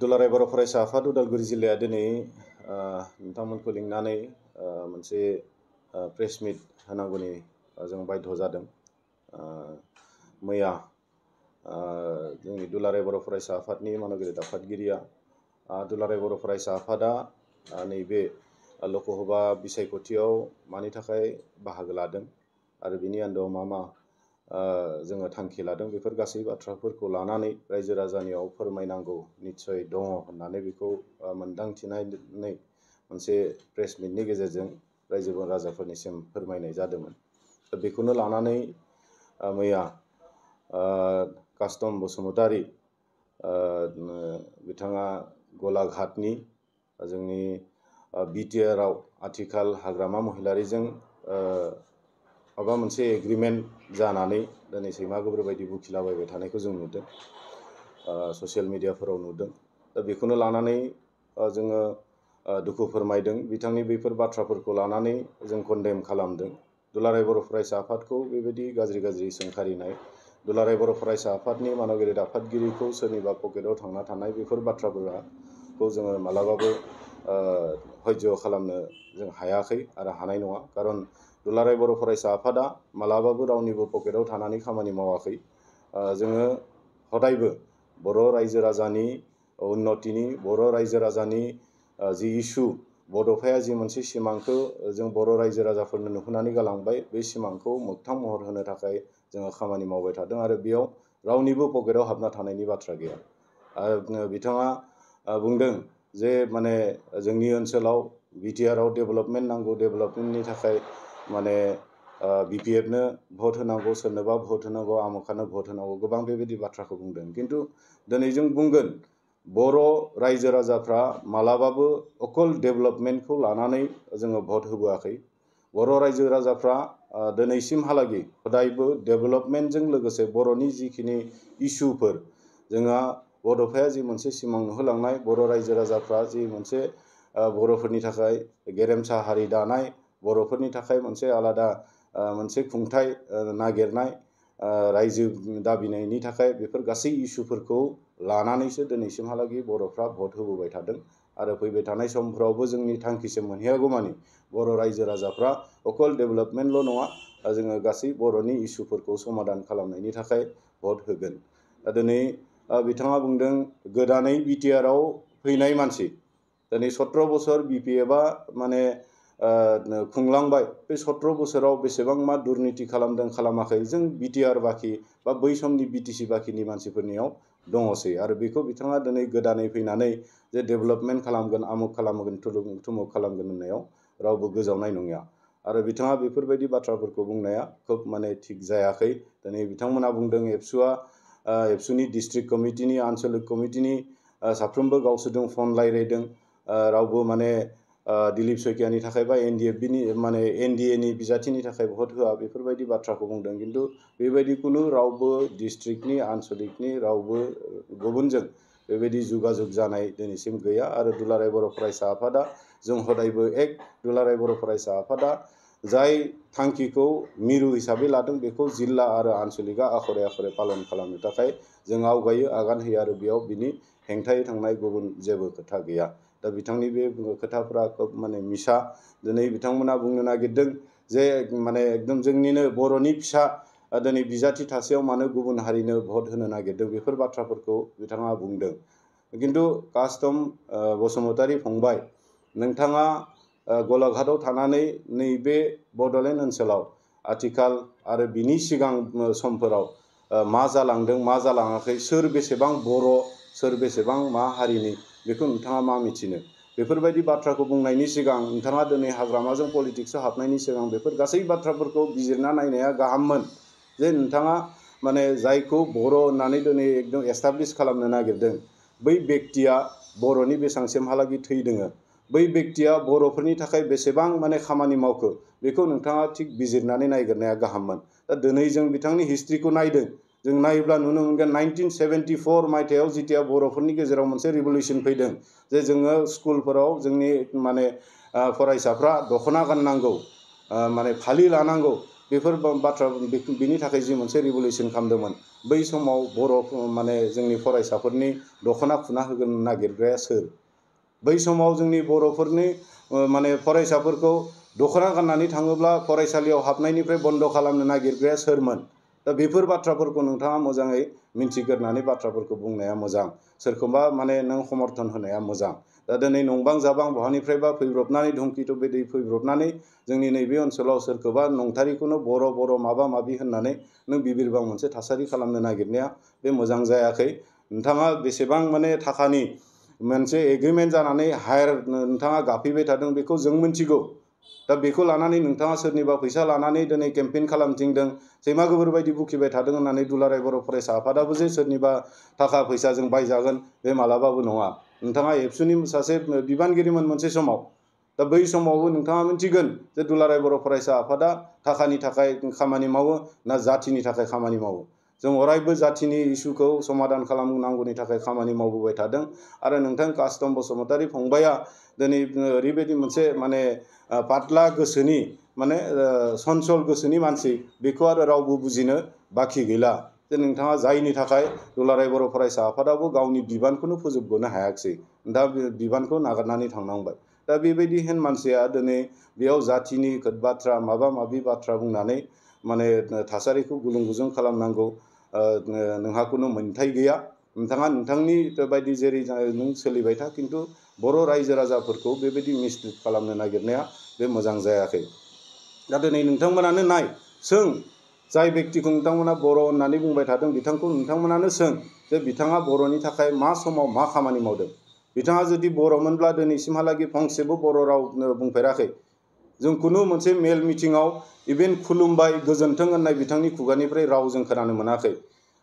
दुलाराय बर' फरायसा आफाद उदालगुरि जिल्लाया दिनै नोंथांमोनखौ लिंनानै मोनसे प्रेस मिट होनांगौनि जों बाध्य जादों। मैया जोंनि दुलाराय बर' फरायसा आफादनि मानगिरि आफादगिरिया दुलाराय बर' फरायसा आफादा नैबे लकसभा बिसायख'थियाव मानि थाखाय बाहागो लादों आरो बिनि आन्दोआव मा जोङो थांखि लादों बेफोर गासै बाथ्राफोरखौ लानानै रायजो राजानियाव फोरमायनांगौ निस्सय दङ होननानै बेखौ मोनदांथिनानै मोनसे प्रेस मिटनि गेजेरजों रायजो राजाफोरनिसिम फोरमायनाय जादोंमोन। बेखौनो लानानै मैया कास्टम बसुमतारी बिथाङा गलाघाटनि जोंनि बिटिआरआव आथिखाल हाग्रामा महिलारिजों माबा मोनसे एग्रिमेन्ट जानानै दिनै सैमा गोब्राब बायदि बुखिलाबायबाय थानायखौ जों नुदों, ससियेल मिडियाफोराव नुदों। दा बेखौनो लानानै जोङो दुखु फोरमायदों। बिथांनि बैफोर बाथ्राफोरखौ लानानै जों कन्डेम खालामदों। दुलाराय बर' फरायसा आफादखौ बेबायदि गाज्रि सोंखारिनाय, दुलाराय बर' फरायसा आफादनि मानगिरि आफादगिरिखौ सोरनिबा पकेटाव थांना थानाय बेफोर बाथ्राफोरखौ जोङो मालाबाबो हयज' खालामनो जों हायाखै आरो हानाय नङा। खारन दुलाराय बर' फरायसा आफादा मालाबाबो रावनिबो पकेटाव थानानै खामानि मावाखै। जोङो हदायबो बर' रायजो राजानि उन्नतिनि, बर' रायजो राजानि जि इसु, बड'फाया जि मोनसे सिमांखौ जों बर' रायजो राजाफोरनो नुहोनानै गालांबाय, बे सिमांखौ मोगथां महर होनो थाखाय जोङो खामानि मावबाय थादों आरो बेयाव रावनिबो पकेटाव हाबना थानायनि बाथ्रा गैया। बिथाङा बुंदों जे माने जोंनि ओनसोलाव बिटिआरआव डेभेलपमेन्ट नांगौ, डेभेलपमेन्टनि थाखाय माने बिपिएफनो भट होनांगौ, सोरनोबा भट होनांगौ, आमुखानो भट होनांगौ, गोबां बेबायदि बाथ्राखौ बुंदों। खिन्थु दिनै जों बुंगोन बर' रायजो राजाफ्रा मालाबाबो अकल डेभेलपमेन्टखौ लानानै जोङो भट होबोआखै। बर' रायजो राजाफ्रा दिनैसिमहालागै हदायबो डेभेलपमेन्टजों लोगोसे बर'नि जिखिनि इसुफोर, जोंहा बड'फाया जि मोनसे सिमां नुहोलांनाय, बर' रायजो राजाफ्रा जि मोनसे बर'फोरनि थाखाय गेरेमसा हारि दानाय, बर'फोरनि थाखाय मोनसे आलादा मोनसे खुंथाइ नागिरनाय, रायजो दाबिनायनि थाखाय बेफोर गासै इसुफोरखौ लानानैसो दिनैसिमहालागै बर'फ्रा भट होबोबाय थादों आरो फैबाय थानाय समफ्रावबो जोंनि थांखिसिम मोनहैयागौमानि बर' रायजो राजाफ्रा अकल डेभेलपमेन्टल' नङा, जोङो गासै बर'नि इसुफोरखौ समाधान खालामनायनि थाखाय भट होगोन। दिनै बिथाङा बुंदों गोदानै बिटिआरआव फैनाय मानसि, दिनै 17 बोसोर बिपिएफआ माने खुंलांबाय, बे 17 बोसोराव बेसेबां मा दुर्निति खालामदों खालामाखै जों बिटिआर बाखि बा बै समनि बिटिसि बाखिनि मानसिफोरनियाव दङसै। आरो बेखौ बिथाङा दिनै गोदानै फैनानै जे डेभेलपमेन्ट खालामगोन, आमुक खालामगोन, थुमुक खालामगोन होननायाव रावबो गोजावनाय नङा। आरो बिथाङा बेफोरबायदि बाथ्राफोरखौ बुंनाया खोब माने थिग जायाखै। दिनै बिथांमोना बुंदों एबसुनि डिस्ट्रिक्ट कमिटिनि, आनसलिक कमिटिनि साफ्रोमबो गावसोरजों फन रायज्लायदों, रावबो माने दिलीप सैखियानि थाखाय बा एनडिएनि बिजाथिनि थाखाय भट होआ बेफोरबायदि बाथ्राखौ बुंदों। खिन्थु बेबायदि कुनु रावबो डिस्ट्रिक्टनि, आनसलिकनि रावबो गुबुनजों बेबायदि जुगाजुग जानाय दिनैसिम गैया। आरो दुलाराय बर' फरायसा आफादा जों हदायबो दुलाराय बर' फरायसा आफादा जाय थांखिखौ मिरु हिसाबै लादों बेखौ जिल्ला आरो आनसलिकआ आखरे आखरे पालन खालामनो थाखाय जों आवगायो, आगान होयो आरो बेयाव बिनि हेंथायै थांनाय गुबुन जेबो खोथा गैया। दा बिथांनि बे खोथाफ्रा खोब माने मिसा। दिनै बिथांमोना बुंनो नागिरदों जे माने एकदम जोंनिनो बर'नि फिसा दिनै बिजाथि थासेयाव मानो गुबुन हारिनो भट होनो नागिरदों, बेफोर बाथ्राफोरखौ बिथाङा बुंदों। खिन्थु कास्टम बसुमतारी फंबाय, नोंथाङा गलाघाटआव थानानै नैबे बड'लेण्ड ओनसोलाव आथिखाल आरो बिनि सिगां समफोराव मा जालांदों मा जालाङाखै, सोर बेसेबां बर', सोर बेसेबां मा हारिनि, बेखौ नोंथाङा मा मिथिनो? बेफोरबायदि बाथ्राखौ बुंनायनि सिगां नोंथाङा दिनै हाग्रामाजों पलिटिक्सआव हाबनायनि सिगां बेफोर गासै बाथ्राफोरखौ बिजिरना नायनाया गाहाममोन। जे नोंथाङा माने जायखौ बर' होननानै दिनै एकदम एस्टाब्लिश खालामनो नागिरदों, बै बेक्तिया बर'नि बेसांसिमहालागै थैदोङो, बै बेक्तिया बर'फोरनि थाखाय बेसेबां माने खामानि मावखो, बेखौ नोंथाङा थिग बिजिरनानै नायगिरनाया गाहाममोन। दा दिनै जों बिथांनि हिस्ट्रिखौ नायदों, जों नायोब्ला नुनो मोनगोन 1974 मायथाइयाव जिथिया बर'फोरनि गेजेराव मोनसे रिभलिउसन फैदों जे जोङो स्कुलफोराव जोंनि माने फरायसाफ्रा दख'ना गाननांगौ, माने फालि लानांगौ, बेफोर बाथ्रा बिनि थाखाय जि मोनसे रिभलिउसन खालामदोंमोन बै समाव बर' माने जोंनि फरायसाफोरनि दख'ना खुना होगोन नागिरग्राया सोर बै समाव जोंनि बर'फोरनि माने फरायसाफोरखौ दख'ना गाननानै थाङोब्ला फरायसालियाव हाबनायनिफ्राय बन्द खालामनो नागिरग्राया सोरमोन दा बेफोर बाथ्राफोरखौ नोंथाङा मोजाङै मिन्थिग्रोनानै बाथ्राफोरखौ बुंनाया मोजां सोरखौबा माने नों समर्थन होनाया मोजां दा दिनै नंबां जाबां बहानिफ्रायबा फैब्रबनानै धुमखिथु बिदै फैब्रबनानै जोंनि नैबे ओनसोलाव सोरखौबा नंथारिखौनो बर' माबा माबि होननानै नों बिबिरबां मोनसे थासारि खालामनो नागिरनाया बे मोजां जायाखै नोंथाङा बेसेबां माने थाखानि मोनसे एग्रिमेन्ट जानानै हायार नोंथाङा गाफैबाय थादों बेखौ जों मिन्थिगौ दा बेखौ लानानै नोंथाङा सोरनिबा फैसा लानानै दिनै केम्पेइन खालामथिंदों सैमा गोबोर बायदि बुखिबाय थादों होननानै दुलाराय बर' फरायसा आफादाबो जे सोरनिबा थाखा फैसाजों बायजागोन बे मालाबाबो नङा नोंथाङा एबसुनि सासे बिबानगिरिमोन मोनसे समाव दा बै समावबो नोंथाङा मिन्थिगोन जे दुलाराय बर' फरायसा आफादा थाखानि थाखाय खामानि मावो ना जाथिनि थाखाय खामानि मावो जों अरायबो जाथिनि इसुखौ समाधान खालामनांगौनि थाखाय खामानि मावबोबाय थादों आरो नोंथां कास्तम बसुमतारी फंबाया दिनै ओरैबायदि मोनसे माने पातला गोसोनि माने सनसल गोसोनि मानसि बेखौ आरो रावबो बुजिनो बाखि गैला जे नोंथाङा जायनि थाखाय दुलाराय बर' फरायसा आफादाबो गावनि बिबानखौनो फोजोबग'नो हायाखिसै दा बिबानखौ नागारनानै थांनांबाय दा बेबायदि हेन मानसिया दिनै बेयाव जातिनि बाथ्रा माबा माबि बाथ्रा बुंनानै माने थासारिखौ गुलुं गुजुं खालामनांगौ नोंहा खुनु मोन्थाय गैया नोंथाङा नोंथांनि बायदि जेरै नों सोलिबाय था खिन्थु बर' रायजो राजाफोरखौ बेबायदि मिसलिड खालामनो नागिरनाया बे मोजां जायाखै दा दिनै नोंथांमोनानो नाय सों जाय बेक्तिखौ नोंथांमोना बर' होननानै बुंबाय थादों बिथांखौ नोंथांमोनानो सों जे बिथाङा बर'नि थाखाय मा समाव मा खामानि मावदों बिथाङा जुदि बर'मोनब्ला दिनैसिमहालागै फंसेबो बर' राव बुंफेराखै जों खुनु मोनसे मेल मिटिङाव इभेन खुलुमबाय गोजोन्थों होननाय बिथांनि खुगानिफ्राय राव जों खोनानो मोनाखै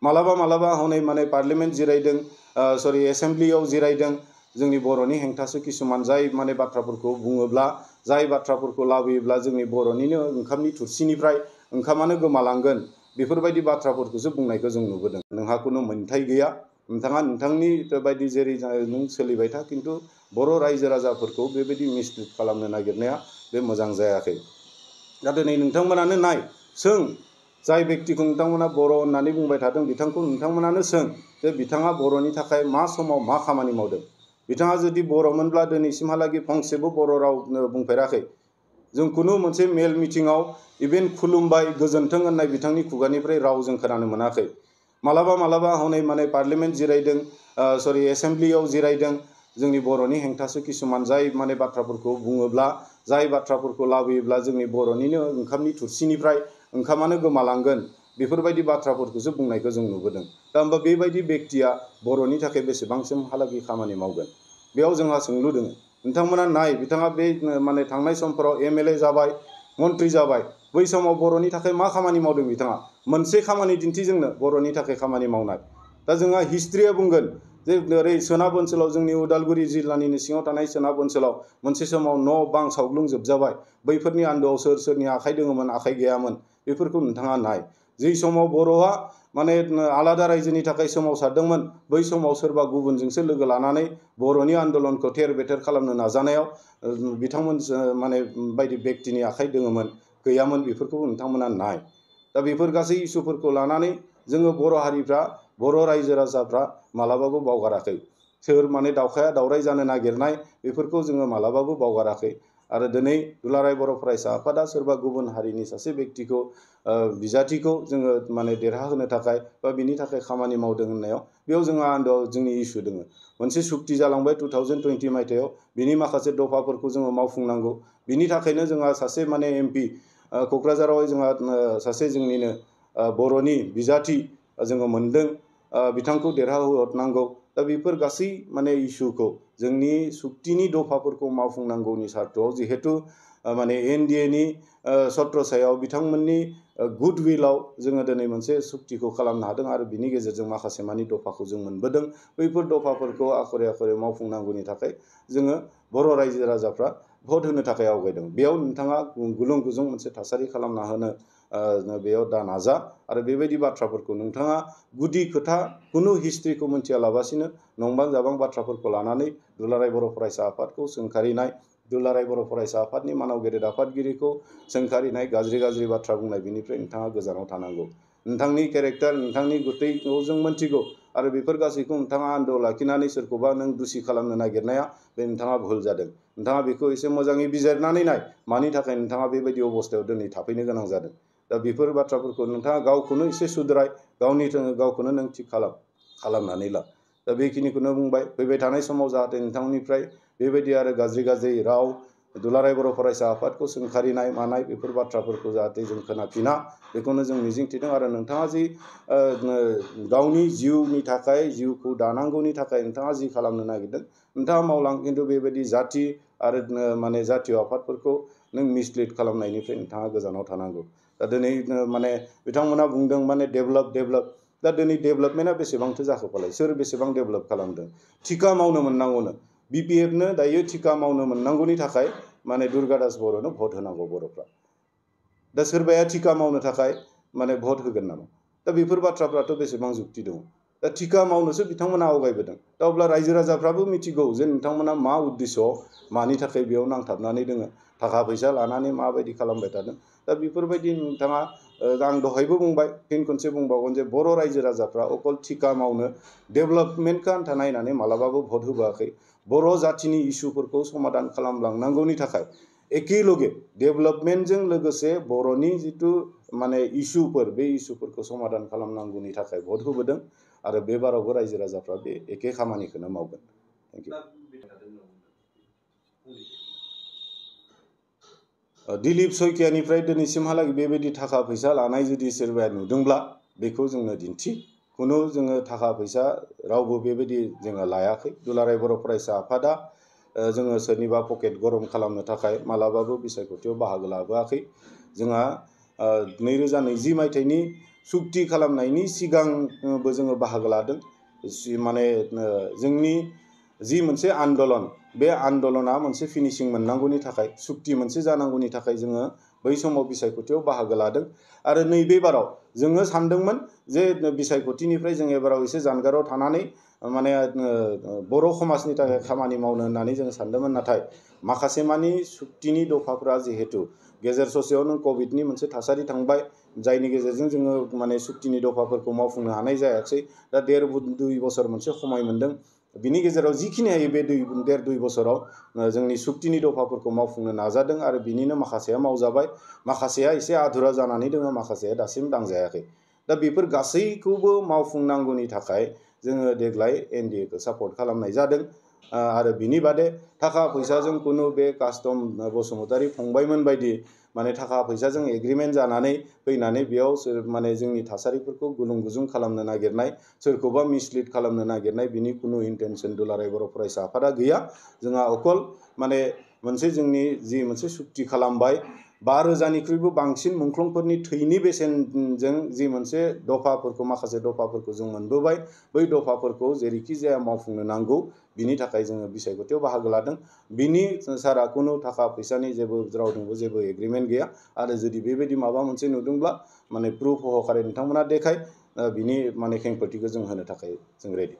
मालाबा हनै माने पार्लियामेन्ट जिरायदों सरि एसेम्ब्लियाव जिरायदों जोंनि बर'नि हेंथासो किसुमान जाय माने बाथ्राफोरखौ बुङोब्ला जाय बाथ्राफोरखौ लाबोयोब्ला जोंनि बर'निनो ओंखामनि थुरसिनिफ्राय ओंखामानो गोमालांगोन बेफोरबायदि बाथ्राफोरखौसो बुंनायखौ जों नुबोदों नोंहा खुनु मोन्थाय गैया नोंथाङा नोंथांनि बायदि जेरै नों सोलिबाय था खिन्थु बर' रायजो राजाफोरखौ बेबायदि मिसलिड खालामनो नागिरनाया बे मोजां जायाखै दा दिनै नोंथांमोनानो नाय सों जाय बेक्तिखौ नोंथांमोना बर' होननानै बुंबाय थादों बिथांखौ नोंथांमोनानो सों जे बिथाङा बर'नि थाखाय मा समाव मा खामानि मावदों बिथाङा जुदि बर'मोनब्ला दिनैसिमहालागै फंसेबो बर' राव बुंफेराखै जों खुनु मोनसे मेल मिटिङाव इभेन खुलुमबाय गोजोन्थों होननाय बिथांनि खुगानिफ्राय राव जों खोनानो मोनाखै मालाबा हनै माने पार्लियामेन्ट जिरायदों सरि एसेम्ब्लियाव जिरायदों जोंनि बर'नि हेंथासो किसुमान जाय माने बाथ्राफोरखौ बुङोब्ला जाय बाथ्राफोरखौ लाबोयोब्ला जोंनि बर'निनो ओंखामनि थुरसिनिफ्राय ओंखामानो गोमालांगोन बेफोरबायदि बाथ्राफोरखौसो बुंनायखौ जों नुबोदों दा होमबा बेबायदि बेक्तिया बर'नि थाखाय बेसेबांसिमहालागै खामानि मावगोन बेयाव जोंहा सोंलु दङ नोंथांमोना नाय बिथाङा बे माने थांनाय समफोराव MLA जाबाय मन्त्रि जाबाय बै समाव बर'नि थाखाय मा खामानि मावदों बिथाङा मोनसे खामानि दिन्थि जोंनो बर'नि थाखाय खामानि मावनाय दा जोंहा हिस्ट्रिया बुंगोन जे ओरै सोनाब ओनसोलाव जोंनि उदालगुरि जिल्लानिनो सिङाव थानाय सोनाब ओनसोलाव मोनसे समाव न' बां सावग्लुंजोबजाबाय बैफोरनि आन्दोआव सोरनि आखाइ दङमोन आखाइ गैयामोन बेफोरखौ नोंथाङा नाय जै समाव बर'आ माने आलादा रायजोनि थाखाय सोमावसारदोंमोन बै समाव सोरबा गुबुनजोंसो लोगो लानानै बर'नि आन्दलनखौ थेर बेथेर खालामनो नाजानायाव बिथांमोन माने बायदि बेक्तिनि आखाइ दङमोन गैयामोन बेफोरखौ नोंथांमोना नाय दा बेफोर गासै इसुफोरखौ लानानै जोङो बर' हारिफ्रा बर' रायजो राजाफ्रा मालाबाबो बावगाराखै सोर माने दावखाया दावराय जानो नागिरनाय बेफोरखौ जोङो मालाबाबो बावगाराखै आरो दिनै दुलाराय बर' फरायसा आफादा सोरबा गुबुन हारिनि सासे बेक्तिखौ बिजाथिखौ जोङो माने देरहाहोनो थाखाय बा बिनि थाखाय खामानि मावदों होननायाव बेयाव जोंहा आन्दोआव जोंनि इसु दङ मोनसे सुक्ति जालांबाय 2020 मायथाइयाव बिनि माखासे दफाफोरखौ जोङो मावफुंनांगौ बिनि थाखायनो जोंहा सासे माने MP क'क्राझाराव जोंहा सासे जोंनिनो बर'नि बिजाथि जोङो मोनदों बिथांखौ देरहाहोहरनांगौ दा बेफोर गासै माने इसुखौ जोंनि सुक्तिनि दफाफोरखौ मावफुंनांगौनि सार्थआव जिहेतु माने NDAनि सत्रसायाव बिथांमोननि गुडविलाव जोङो दिनै मोनसे सुक्तिखौ खालामनो हादों आरो बिनि गेजेरजों माखासे मानि दफाखौ जों मोनबोदों बैफोर दफाफोरखौ आखरे आखरे मावफुंनांगौनि थाखाय जोङो बर' रायजो राजाफ्रा भट होनो थाखाय आवगायदों बेयाव नोंथाङा गुलुं गुजुं मोनसे थासारि खालामना होनो बेयाव दा नाजा आरो बेबायदि बाथ्राफोरखौ नोंथाङा गुदि खोथा खुनु हिस्ट्रिखौ मिथियालाबासिनो नंबां जाबां बाथ्राफोरखौ लानानै दुलाराय बर' फरायसा आफादखौ सोंखारिनाय दुलाराय बर' फरायसा आफादनि मानाव गेदेर आफादगिरिखौ सोंखारिनाय गाज्रि बाथ्रा बुंनाय बिनिफ्राय नोंथाङा गोजानाव थानांगौ। नोंथांनि केरेक्टार नोंथांनि गुतैखौ जों मोनथिगौ आरो बेफोर गासैखौ नोंथाङा आन्दोआव लाखिनानै सोरखौबा नों दुसि खालामनो नागिरनाया बे नोंथाङा भुल जादों। नोंथाङा बेखौ एसे मोजाङै बिजिरनानै नाय मानि थाखाय नोंथाङा बेबायदि अबस्थायाव दिनै थाफैनो गोनां जादों। दा बेफोर बाथ्राफोरखौ नोंथाङा गावखौनो एसे सुद्राय गावखौनो नों थिग खालामनानै ला। दा बेखिनिखौनो बुंबाय। फैबाय थानाय समाव जाहाथे नोंथांनिफ्राय बेबायदि आरो गाज्रि राव दुलाराय बर' फरायसा आफादखौ सोंखारिनाय मानाय बेफोर बाथ्राफोरखौ जाहाथे जों खोनाफिना बेखौनो जों मिजिंथिदों। आरो नोंथाङा जि गावनि जिउनि थाखाय जिउखौ दानांगौनि थाखाय नोंथाङा जि खालामनो नागिरदों नोंथाङा मावलां, खिन्थु बेबायदि जाथि आरो माने जातीय आफादफोरखौ नों मिसलिड खालामनायनिफ्राय नोंथाङा गोजानाव थानांगौ। दा दिनै माने बिथांमोना बुंदों माने डेभेलप दा दिनै डेभेलपमेन्टआ बेसेबांथो जाखो फालाय? सोर बेसेबां डेभेलप खालामदों? थिखा मावनो मोननांगौनो। BPFनो दायो थिखा मावनो मोननांगौनि थाखाय माने दुर्गा दास बर'नो भट होनांगौ बर'फ्रा। दा सोरबाया थिखा मावनो थाखाय माने भट होगोन नामा? दा बेफोर बाथ्राफ्राथ' बेसेबां जुक्ति दं? दा थिखा मावनोसो बिथांमोना आवगायबोदों। दा अब्ला रायजो राजाफ्राबो मिथिगौ जे नोंथांमोना मा उद्देश्य मानि थाखाय बेयाव नांथाबनानै दोङो, थाखा फैसा लानानै माबायदि खालामबाय थादों। दा बेफोरबायदि नोंथाङा आं दहायबो बुंबाय, फिन खनसे बुंबावगोन जे बर' रायजो राजाफ्रा अकल थिखा मावनो डेभेलपमेन्टखौ आन्था नायनानै मालाबाबो भट होबोआखै। बर' जाथिनि इसुफोरखौ समाधान खालामलांनांगौनि थाखाय एखेलगे डेभेलपमेन्टजों लोगोसे बर'नि जिथु माने इसुफोर बे इसुफोरखौ समाधान खालामनांगौनि थाखाय भट होबोदों। आरो बे बारावबो रायजो राजाफ्रा बे एखे खामानिखौनो मावगोन। Thank you. दिलीप सयकियानिफ्राय दिनैसिमहालागै बेबायदि थाखा फैसा लानाय जुदि सोरबाया नुदोंब्ला बेखौ जोंनो दिन्थि। खुनु जोङो थाखा फैसा रावबो बेबायदि जोङो लायाखै। दुलाराय बर' फरायसा आफादा जोङो सोरनिबा पकेट गरम खालामनो थाखाय मालाबाबो बिसायख'थियाव बाहागो लाबोआखै। जोंहा 2020 मायथाइनि सुक्ति खालामनायनि सिगांबो जोङो बाहागो लादों। माने जोंनि जि मोनसे आन्दलन, बे आन्दलना मोनसे फिनिशिं मोननांगौनि थाखाय, सुक्ति मोनसे जानांगौनि थाखाय जोङो बै समाव बिसायख'थियाव बाहागो लादों। आरो नैबे बाराव जोङो सानदोंमोन जे बिसायख'थिनिफ्राय जों एबाराव एसे जानगाराव थानानै माने बर' समाजनि थाखाय खामानि मावनो होननानै जों सानदोंमोन। नाथाय माखासे मानि सुक्तिनि दफाफोरा जिहेतु गेजेर ससेयावनो कभिडनि मोनसे थासारि थांबाय, जायनि गेजेरजों जोङो माने सुक्तिनि दफाफोरखौ मावफुंनो हानाय जायाखिसै। दा 1.5-2 बोसोर मोनसे समय मोन्दों। बिनि गेजेराव जिखिनि हायो बे 1.5-2 बोसोराव जोंनि सुक्तिनि दफाफोरखौ मावफुंनो नाजादों। आरो बिनिनो माखासेया मावजाबाय, माखासेया एसे आधुरा जानानै दङ, माखासेया दासिम दांजायाखै। दा बेफोर गासैखौबो मावफुंनांगौनि थाखाय जोङो देग्लाय NDA खौ सापर्ट खालामनाय जादों। आरो बिनि बादे थाखा फैसाजों खुनु बे कास्टम बसुमतारी फंबायमोन बायदि माने थाखा फैसाजों एग्रिमेन्ट जानानै फैनानै बेयाव माने जोंनि थासारिफोरखौ गुलुं गुजुं खालामनो नागिरनाय, सोरखौबा मिसलिड खालामनो नागिरनाय, बिनि खुनु इन्टेनसन दुलाराय बर' फरायसा आफादा गैया। जोंहा अकल माने मोनसे जोंनि जि मोनसे सुक्ति खालामबाय 5,000निख्रुइबो बांसिन मुंख्लंफोरनि थैनि बेसेनजों जि मोनसे दफाफोरखौ माखासे दफाफोरखौ जों मोनबोबाय, बै दफाफोरखौ जेरैखि जाया मावफुंनो नांगौ। बिनि थाखाय जोङो बिसायख'थियाव बाहागो लादों। बिनि सारा खुनु थाखा फैसानि जेबो रावजोंबो जेबो एग्रिमेन्ट गैया। आरो जुदि बेबायदि माबा मोनसे नुदोंब्ला माने प्रुफ सहकारे नोंथांमोना देखाय, बिनि माने खेंफोरथिखौ जों होनो थाखाय जों रेडि।